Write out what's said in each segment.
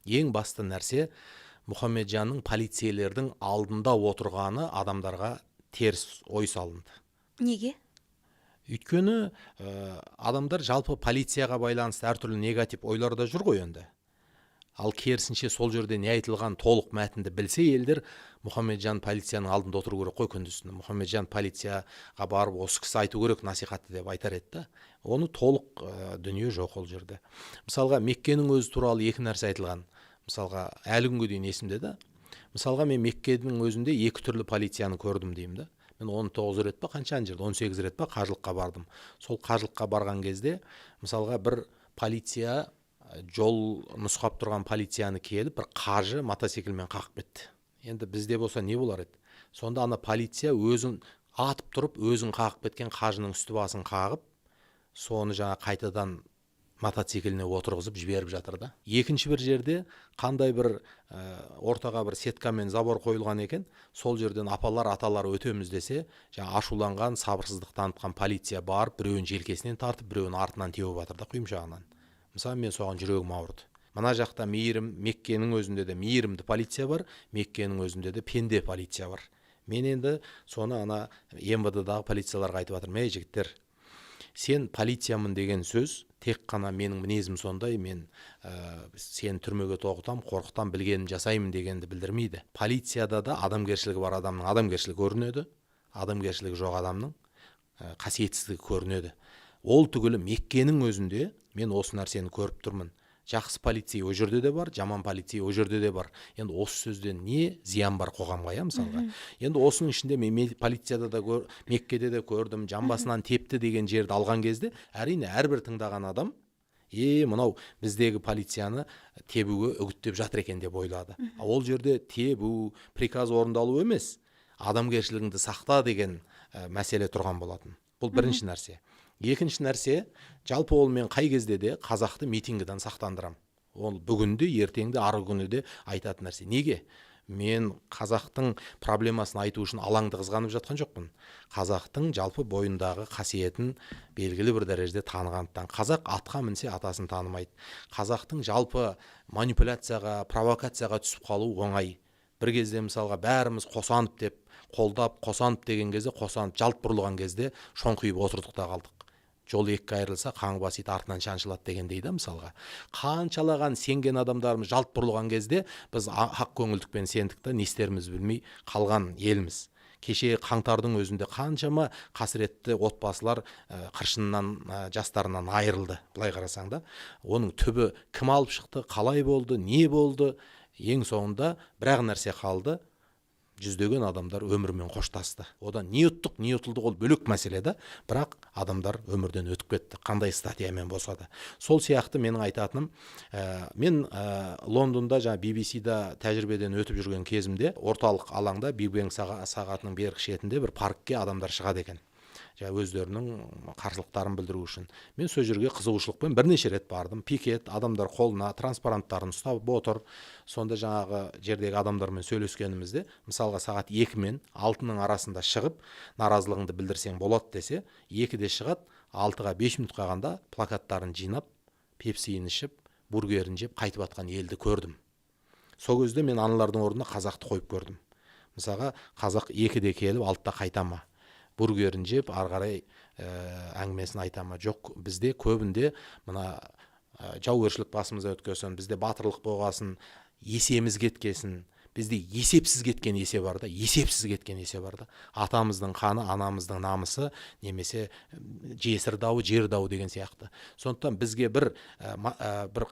Ең басты нәрсе, Мұхамеджанның полицейлердің алдында отырғаны адамдарға теріс ой салынды. Неге? Өйткені адамдар жалпы полицияға байланысты әртүрлі негатив ойларда жүр ғой енді. Ал керісінше, сол жерде не айтылған, толық мәтінді білсе елдер, Мұхамеджан полицияның алдында отыру керек қой күндіз түні, Мұхамеджан полицияға барып, осы кісі айту керек насихатты деп айтар еді да. Оны толық дүние жоқ ол жерде. Мысалға, Меккенің өзі туралы екі нәрсе айтылған. Мысалға, әлі күнге дейін есімде да. Мысалға, мен Меккенің өзінде екі түрлі полицияны көрдім деймін да. Мен 19 рет па, қанша жерде, 18 рет па қажылыққа бардым. Сол қажылыққа барған кезде, мысалға, бір полиция, жол нұсқап тұрған полицияны келіп бір қажы мотоциклмен қағып кетті. Енді бізде болса, не болар еді? Сонда ана полиция өзін атып тұрып, өзін қағып кеткен қажының үсті басын қағып, соны жаңа қайтадан мотоцикліне отырғызып жіберіп жатыр да. Екінші бір жерде қандай бір ортаға бір сеткамен забор қойылған екен. Сол жерден апалар, аталар өтеміз десе, жаңа ашуланған, сабырсыздық танытқан полиция барып, біреуін желкесінен тартып, біреуін артынан теуіп жатыр да, құйымшағынан. Мысалы, мен соған жүрегім ауырды. Мына жақта мейірім, Меккенің өзінде де мейірімді полиция бар, Меккенің өзінде де пенде полиция бар. Мен енді соны ана МВД дағы полицияларға айтып жатырмын: «Ей, жігіттер, сен полициямын деген сөз тек қана менің мінезім сондай, мен сені түрмеге тоғытам, қорқытам, білгенімді жасаймын дегенді білдірмейді. Полицияда да адамгершілігі бар адамның адамгершілігі көрінеді, адамгершілігі жоқ адамның қасиетсіздігі көрінеді. Ол түгілі, Меккенің өзінде мен осы нәрсені көріп тұрмын. Жақсы полицей ол жерде де бар, жаман полицей ол жерде де бар. Енді осы сөзден не зиян бар қоғамға, иә? Мысалға, енді осының ішінде мен полицияда да Меккеде де көрдім, жамбасынан тепті деген жерді алған кезде, әрине, әрбір тыңдаған адам: «Е, мынау біздегі полицияны тебуге үгіттеп жатыр екен», – деп ойлады. Ол жерде тебу, приказ орындалу емес, адамгершілігіңді сақта деген мәселе тұрған болатын. Бұл бірінші нәрсе. Екінші нәрсе, жалпы ол мен қай кезде де қазақты митингіден сақтандырамын. Ол бүгін де, ертең де, арғы күні де айтатын нәрсе. Неге? Мен қазақтың проблемасын айту үшін алаңды қызғанып жатқан жоқпын. Қазақтың жалпы бойындағы қасиетін белгілі бір дәрежеде танығандықтан. Қазақ атқа мінсе, атасын танымайды. Қазақтың жалпы манипуляцияға, провокацияға түсіп қалу оңай. Бір кезде, мысалға, бәріміз Қосанов деп қолдап, Қосанов деген кезде, Қосанов жалт бұрылған кезде шоңқиып отырдық та қалдық. Жол екіге айырылса, қаңғыбас ит артынан шаншылады дегендей да. Мысалға, қаншалаған сенген адамдарымыз жалт бұрылған кезде, біз ақ көңілдікпен сендік та, не істерімізді білмей қалған елміз. Кеше қаңтардың өзінде қаншама қасіретті отбасылар қыршыннан жастарынан айырылды. Былай қарасаң да, оның түбі кім алып шықты, қалай болды, не болды? Ең соңында бір ақ нәрсе қалды: жүздеген адамдар өмірмен қоштасты. Одан не ұттық, не ұтылдық, ол бөлек мәселе да, бірақ адамдар өмірден өтіп кетті, қандай статьямен болса да. Сол сияқты менің айтатыным, мен Лондонда жаңа BBC-да тәжірибеден өтіп жүрген кезімде, орталық алаңда, Биг Бен сағатының бергі шетінде бір паркке адамдар шығады екен жаңа өздерінің қарсылықтарын білдіру үшін. Мен сол жерге қызығушылықпен бірнеше рет бардым. Пикет, адамдар қолына транспаранттарын ұстап отыр. Сонда жаңағы жердегі адамдармен сөйлескенімізде, мысалға, сағат 2 мен 6-ның арасында шығып наразылығыңды білдірсең болады десе, 2-де шығады, 6-ға 5 минут қалғанда плакаттарын жинап, пепсиін ішіп, бургерін жеп қайтып жатқан елді көрдім. Сол кезде мен аналардың орнына қазақты қойып көрдім. Мысалға, қазақ 2-де келіп, 6-да қайта ма, бургерін жеп, ары қарай әңгімесін айта ма? Жоқ, бізде көбінде мына жаугершілік басымыздан өткесін, бізде батырлық болғасын, есеміз кеткесін, бізде есепсіз кеткен есе бар да, есепсіз кеткен есе бар да. Атамыздың қаны, анамыздың намысы немесе жесір дауы, жер дауы деген сияқты. Сондықтан бізге бір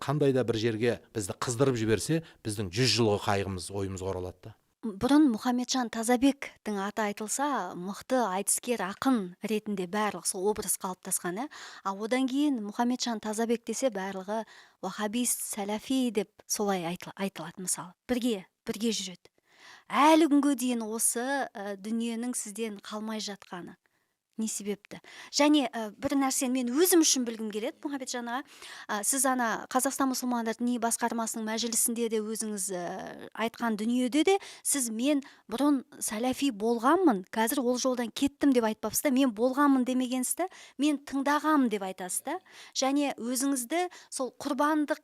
қандай да бір жерге бізді қыздырып жіберсе, біздің 100 жылғы қайғымыз ойымызға оралады да. Бұрын Мұхамеджан Тазабектің аты айтылса, мықты айтыскер ақын ретінде барлық сол образ қалыптасқан, иә. А одан кейін Мұхамеджан Тазабек десе, барлығы уахабист, сәләфи деп солай айтылады. Мысалы, бірге бірге жүреді. Әлі күнге дейін осы дүниенің сізден қалмай жатқаны не себепті? Және бір нәрсені мен өзім үшін білгім келеді, Мұхамеджан аға. Сіз ана Қазақстан мұсылмандар діни басқармасының мәжілісінде де өзіңіз айтқан дүниеде де сіз «мен бұрын сәләфи болғанмын, қазір ол жолдан кеттім» деп айтпапсыз да. «Мен болғанмын» демегенсіз да, «мен тыңдағанмын» деп айтасыз да. Және өзіңізді сол құрбандық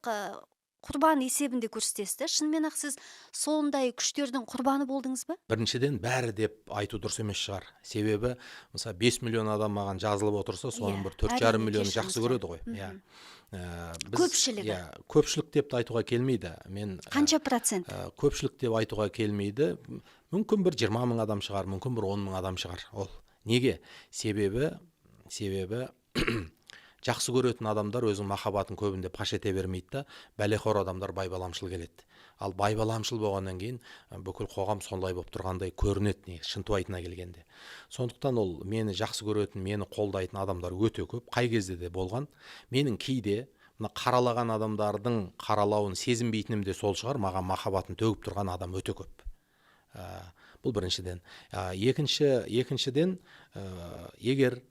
Құрбан есебінде көрсетесіз да. Шынымен ақ сіз сондай күштердің құрбаны болдыңыз ба? Біріншіден, бәрі деп айту дұрыс емес шығар. Себебі, мысалы, 5 миллион адам маған жазылып отырса, соның бір 4,5 миллионы жақсы көреді ғой. Иә. Көпшілігі. Иә, көпшілік деп те айтуға келмейді. Мен Қанша процент? Көпшілік деп айтуға келмейді. Мүмкін бір 20 мың адам шығар, мүмкін бір 10 мың адам шығар. Ол неге? Себебі жақсы көретін адамдар өзінің махаббатын көбінде паш ете бермейді да, бәлеқор адамдар байбаламшыл келеді. Ал байбаламшыл болғаннан кейін бүкіл қоғам сондай болып тұрғандай көрінеді негізі, шынтуайтына келгенде. Сондықтан ол мені жақсы көретін, мені қолдайтын адамдар өте көп, қай кезде де болған. Менің кейде мына қаралаған адамдардың қаралауын сезінбейтінім де сол шығар, маған махаббатын төгіп тұрған адам өте көп. Бұл біріншіден. Екіншіден, егер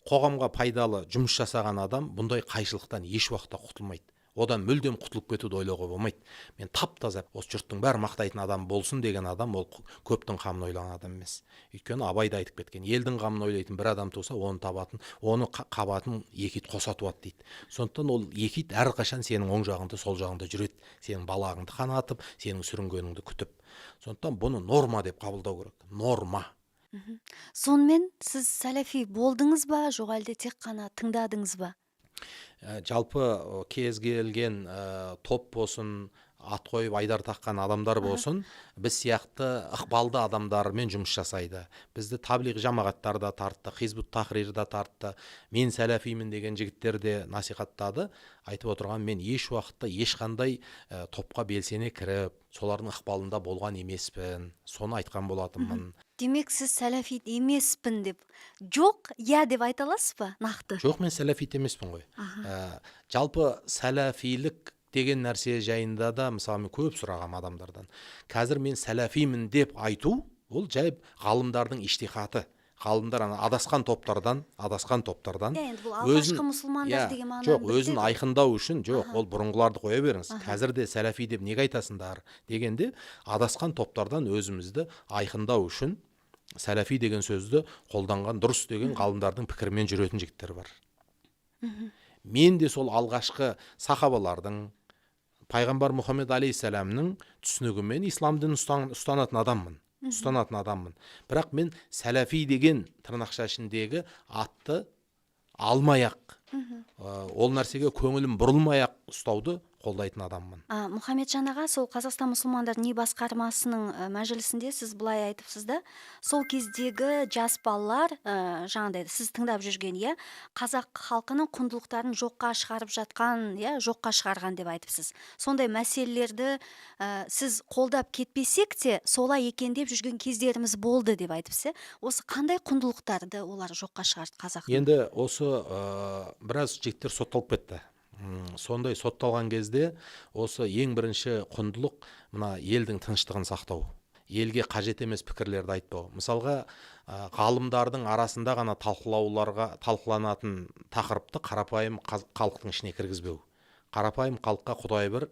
қоғамға пайдалы жұмыс жасаған адам бұндай қайшылықтан еш уақытта құтылмайды. Одан мүлдем құтылып кетуді ойлауға болмайды. Мен тап-таза осы жұрттың бәрі мақтайтын адам болсын деген адам, ол көптің қамын ойлаған адам емес. Өйткені Абай да айтып кеткен, елдің қамын ойлайтын бір адам туса, оны табатын, оны қабатын екі ит қоса туады дейді. Сондықтан ол екі ит әрқашан сенің оң жағыңда, сол жағыңда жүреді. Сенің балағыңды қанатып, сенің сүрінгеніңді күтіп. Сондықтан бұны норма деп қабылдау керек. Норма. Сонымен сіз сәләфи болдыңыз ба, жоқ әлде тек қана тыңдадыңыз ба? Жалпы кез келген топ болсын, ат қойып айдар таққан адамдар болсын, біз сияқты ықпалды адамдармен жұмыс жасайды. Бізді таблиғ жамағаттар да тартты, Хизбут Тахрир да тартты, мен сәләфимін деген жігіттер де насихаттады. Айтып отырған, мен еш уақытта ешқандай топқа белсене кіріп, солардың ықпалында болған емеспін. Соны айтқан болатынмын. Демек, сіз сәләфит емеспін деп, жоқ, иә деп айта аласыз ба нақты? Жоқ, мен сәләфит емеспін ғой. Жалпы сәләфилік деген нәрсе жайында да, мысалы, мен көп сұрағам адамдардан. Қазір мен сәләфимін деп айту, ол жай ғалымдардың иштихаты. Ғалымдар ана адасқан топтардан, адасқан топтардан Иә, енді бұл алғашқы мұсылмандар деген мағынаны жоқ, өзін білдіреді. айқындау үшін, жоқ, ол бұрынғыларды қоя беріңіз. Қазір де сәләфи деп неге айтасыңдар дегенде, адасқан топтардан өзімізді айқындау үшін сәләфи деген сөзді қолданған дұрыс деген ғалымдардың пікірімен жүретін жігіттер бар. Мен де сол алғашқы сахабалардың, пайғамбар Мұхаммед алейхиссаламның түсінігімен ислам дінін ұстанатын адаммын. Ұстанатын адаммын. Бірақ мен сәләфи деген тырнақша ішіндегі атты алмай-ақ, ол нәрсеге көңілім бұрылмай-ақ ұстауды қолдайтын адаммын. Мұхамеджан аға, сол Қазақстан мұсылмандар діни басқармасының мәжілісінде сіз былай айтыпсыз да, сол кездегі жас балалар, жаңағыдай сіз тыңдап жүрген, иә, қазақ халқының құндылықтарын жоққа шығарып жатқан, иә, жоққа шығарған деп айтыпсыз. Сондай мәселелерді сіз қолдап кетпесек те, солай екен деп жүрген кездеріміз болды деп айтыпсыз, иә. Осы қандай құндылықтарды олар жоққа шығарды қазақтың? Енді осы біраз жігіттер сотталып кетті. Сондай сотталған кезде осы ең бірінші құндылық мына елдің тыныштығын сақтау, елге қажет емес пікірлерді айтпау. Мысалға, ғалымдардың арасында ғана талқыланатын тақырыпты қарапайым халықтың ішіне кіргізбеу. Қарапайым халыққа Құдай бір,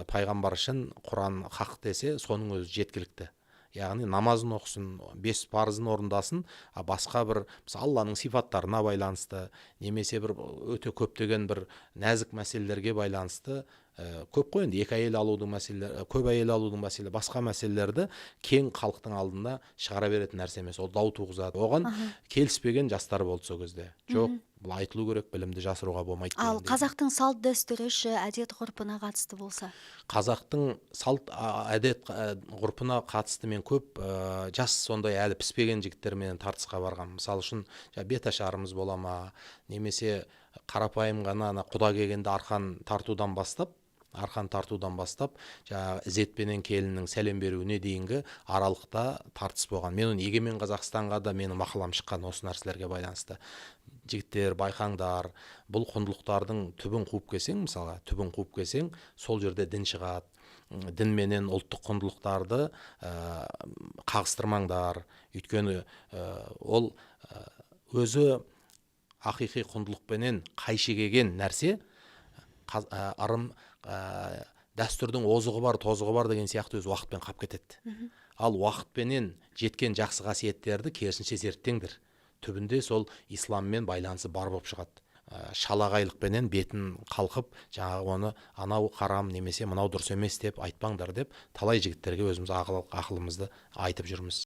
пайғамбар үшін Құран хақ десе, соның өзі жеткілікті. Яғни намазын оқысын, 5 парызын орындасын, а басқа бір, мысалы, Алланың сипаттарына байланысты, немесе бір өте көптеген бір нәзік мәселелерге байланысты, көп қой енді, екі әйел алудың мәселелері, көп әйел алудың мәселе, басқа мәселелерді кең халықтың алдында шығара беретін нәрсе емес, ол дау туғызады. Оған келіспеген жастар болды сол кезде. Жоқ, бұл айтылу керек, білімді жасыруға болмайды Ал дегендей. қазақтың салт дәстүрі ше, әдет ғұрпына қатысты болса? Қазақтың салт, әдет, ғұрпына қатысты мен көп, жас сондай әлі піспеген жігіттермен тартысқа барғанмын. Мысалы үшін, беташарымыз бола ма, немесе қарапайым ғана ана құда келгенде арқан тартудан бастап, арқан тартудан бастап, жаңағы ізетпенен келіннің сәлем беруіне дейінгі аралықта тартыс болған. Мен оны Егемен Қазақстанға да менің мақалам шыққан осы нәрселерге байланысты. Жігіттер, байқаңдар, бұл құндылықтардың түбін қуып келсең, мысалға, түбін қуып келсең, сол жерде дін шығады. Дін менен ұлттық құндылықтарды, қағыстырмаңдар. Өйткені, ол, өзі ақиқи құндылықпенен қайшы келген нәрсе, ырым, дәстүрдің озығы бар, тозығы бар деген сияқты өз уақытпен қап кетеді. Ал уақытпенен жеткен жақсы қасиеттерді керісінше зерттеңдер. Түбінде сол исламмен байланысы бар болып шығады. Шалағайлықпенен бетін қалқып, жаңағы оны анау харам немесе мынау дұрыс емес деп айтпаңдар деп талай жігіттерге өзіміз ақылымызды айтып жүрміз.